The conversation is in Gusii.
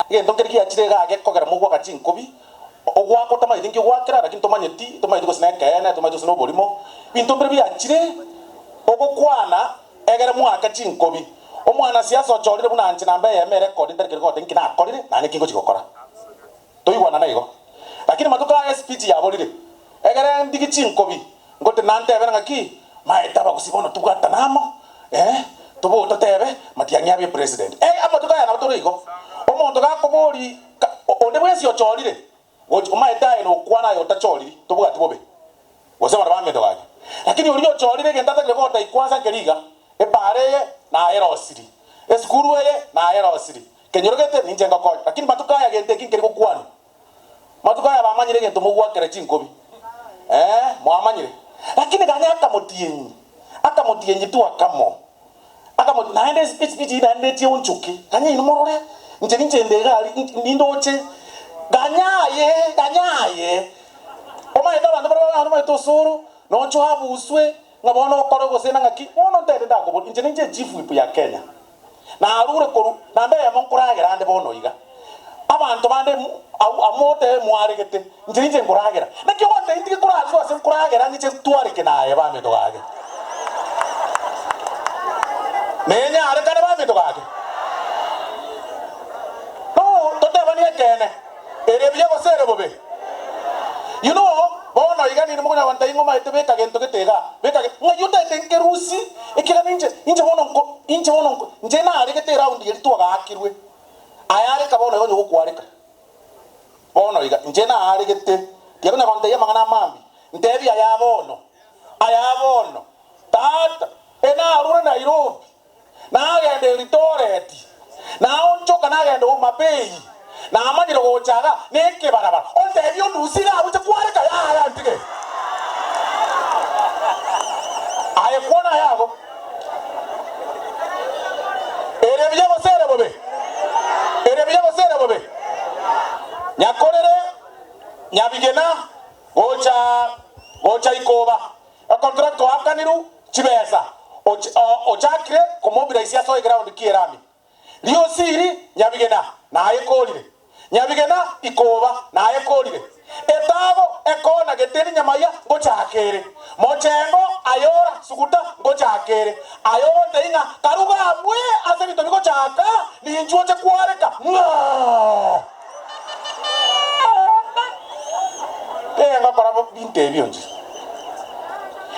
Egento nkeri giachire igaa gekogera mogwaka chinkobi, ogwaka otamanyeti nki ogwakera, lakini tomanyeti, tomanyeti gose nekeene, tomanyeti gose noborimo. Ebinto mbire biachire ogokwana egere mwake chinkobi. Omwanasiasa ochorire buna inche namba eyemo erekodi ntari keri goteba nki nakorire naende nki ngochi gokora. Toigwanana igo. Lakini matuko aya espeech yaborire, egere ndigi chinkobi, ngote nantebere ng'aki, maete abagusii bono tobwatane amo, eh, tobo totebe Matiang'i abe president. Eh, amatuko aya nabo tore igo. Omonto gakobori ka onde bwensi ochorire, gochi omaete aye nokwana aye otachoriri, tobwati bobe. Gose abanto baminto gaki. Lakini oria ochorire egento atagete gota ikwansa nkeri iga, epaara eye nayerosiri, esukuru eye nayerosiri, Kenyoro gete ninche ngokonya, lakini matuko aya gento eki nkeri gokwanwa. Matuko aya bamanyire egento mogwakera chinkobi, ee, mwamanyire. Lakini ganya akamotienyi, akamotienyi tu akamo, akamo naende espeech eyio naende nechie onchoke, ganya inwe morore, inche ninche inde iga aria, nindoche, ganya aye, ganya aye. Omanyete abanto baria bare omanyete osoro, noche oabuswe, ng'a bono okore gose na ng'aki, bono ntete ndakoboria, inche ninche echief whip ya Kenya. Narure korwa namba eyemo nkoragera ande bono iga. Abanto bande amo otebe mwaregete, inche ninche nkoragera. Naki ogontebia ntige korarigwa ase nkoragera ng'iche ntwareke naye baminto gake. Nenyarekane baminto gake. No, totebanie ekeene, ere buya gose ere bobe. You know, bono iga ninde mokonyara gontebia ng'a omaete beka gento gete igaa, beka ge, ng'ai otaete nkerusie, ekiagera ninche, inche bono nko, inche bono nko, inche naregete eround eria twagaakirwe, aye areka bono iga onye gokwareka. Bono iga, inche naregete, tiakonya gontebia amang'ana amambi, ntebie aya bono, aya bono, tata, enarure Nairobi. Nagenda Elidoreti, naonchoka nagenda Homa Bay, namanyire gocha iga nekebarabara, ontebie ondusie iga abwo inche kwareka, yaya ntige. Aye kwana aye ago. Ere buya gose ere bobe? Ere buya gose ere bobe? Nyakorere nyabigena gocha gocha ikoba. Econtract oakanirwe chibesa ochakire komobilise ase eground ki'erami. Riosiri nyabigena naye korire, nyabigena ikoba naye korire, etago ekona geteni nyamaiya ngochaka ere, mochengo ayora suguta ngochaka ere, aye ogontebia ng'a karuga abwe ase ebinto bigochaka ninchwe oche kwareka ng'oo. Ee ngokora binto ebio inche.